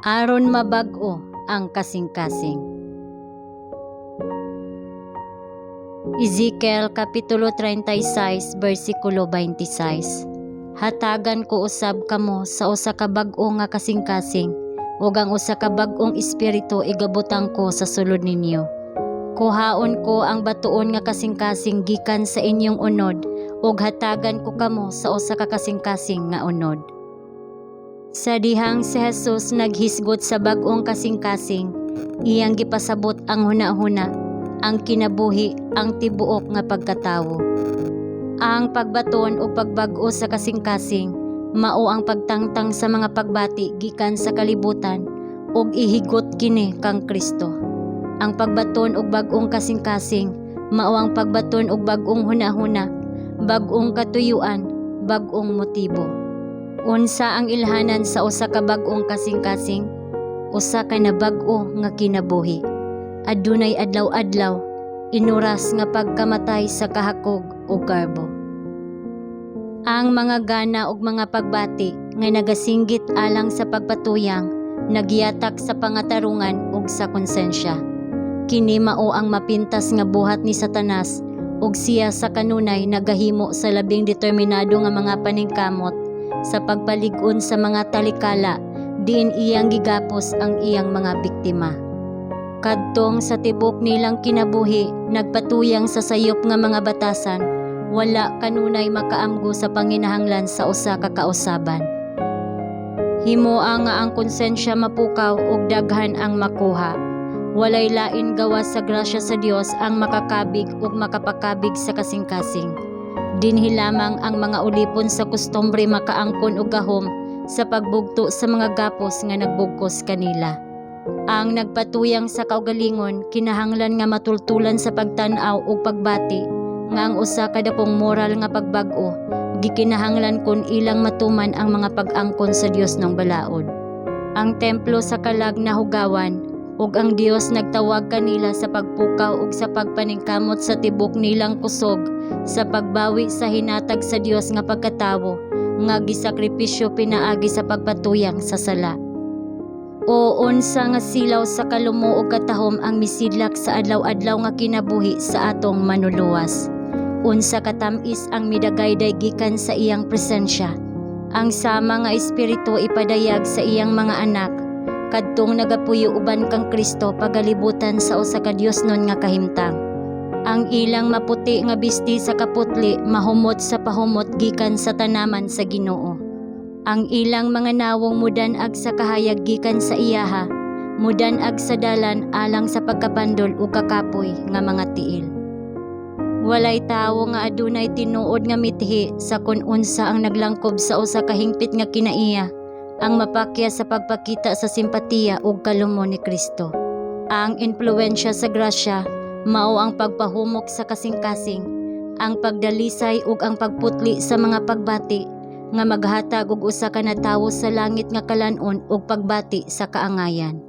Aron mabag-o ang kasing-kasing. Ezekiel Kapitulo 36 versikulo 26. Hatagan ko usab kamo sa usa ka bag-o nga kasing-kasing ug ang usa ka bag-ong espiritu igabutang ko sa sulod ninyo. Kuhaon ko ang batuon nga kasing-kasing gikan sa inyong unod ug hatagan ko kamo sa usa ka kasing-kasing nga unod. Sa dihang si Jesus naghisgot sa bag-ong kasing-kasing, iyang gipasabot ang hunahuna, ang kinabuhi, ang tibuok nga pagkatawo. Ang pagbaton o pagbag-o sa kasing-kasing mao ang pagtangtang sa mga pagbati gikan sa kalibutan ug ihigot kini kang Kristo. Ang pagbaton og bag-ong kasing-kasing mao ang pagbaton og bag-ong hunahuna, bag-ong katuyuan, bag-ong motibo. Unsa ang ilhanan sa usa ka bag-ong kasing-kasing? Usa ka nabag-o nga kinabuhi. Adunay adlaw-adlaw, inuras nga pagkamatay sa kahakog ug garbo. Ang mga gana ug mga pagbati nga nagasinggit alang sa pagpatuyang nagyatak sa pangatarungan ug sa konsensya. Kini mao ang mapintas nga buhat ni Satanas ug siya sa kanunay nagahimo sa labing determinado nga mga paningkamot sa pagpalig-on sa mga talikala diin iyang gigapos ang iyang mga biktima. Kadtong sa tibok nilang kinabuhi nagpatuyang sa sayop nga mga batasan, wala kanunay makaamgo sa panginahanglan sa usa ka kausaban. Himoa nga ang konsensya mapukaw ug daghan ang makuha. Walay lain gawas sa grasya sa Dios ang makakabig ug makapakabig sa kasing-kasing. Dinhi lamang ang mga ulipon sa kustombre makaangkon og gahom sa pagbugto sa mga gapos nga nagbugkos kanila. Ang nagpatuyang sa kaugalingon kinahanglan nga matultulan sa pagtan-aw ug pagbati nga ang usa ka dakong moral nga pagbag-o gikinahanglan kon ilang matuman ang mga pag-angkon sa Diosnong balaod. Ang templo sa kalag nahugawan ug ang Dios nagtawag kanila sa pagpukaw ug sa pagpaningkamot sa tibok nilang kusog sa pagbawi sa hinatag sa Dios nga pagkatawo nga gisakripisyo pinaagi sa pagpatuyang sa sala. O unsa nga silaw sa kalumo ug katahom ang misidlak sa adlaw-adlaw nga kinabuhi sa atong Manluluwas. Unsa katam-is ang midagayday gikan sa iyang presensya. Ang sama nga espiritu ipadayag sa iyang mga anak kadtong nagapuyo uban kang Kristo pagalibutan sa usa ka Diosnon nga kahimtang. Ang ilang maputi nga bisti sa kaputli mahumot sa pahumot gikan sa tanaman sa Ginoo. Ang ilang mga nawong mudan-ag sa kahayag gikan sa iyaha, mudan-ag sa dalan alang sa pagkapandol ug kakapoy nga mga tiil. Walay tawo nga adunay tinuod nga mithi sa kun unsa ang naglangkob sa usa ka hingpit nga kinaiya ang mapakya sa pagpakita sa simpatiya ug kalumo ni Kristo. Ang impluwensya sa grasya mao ang pagpahumok sa kasing-kasing, ang pagdalisay ug ang pagputli sa mga pagbati nga maghatag og usa ka natawo sa langit nga kalan-on ug pagbati sa kaangayan.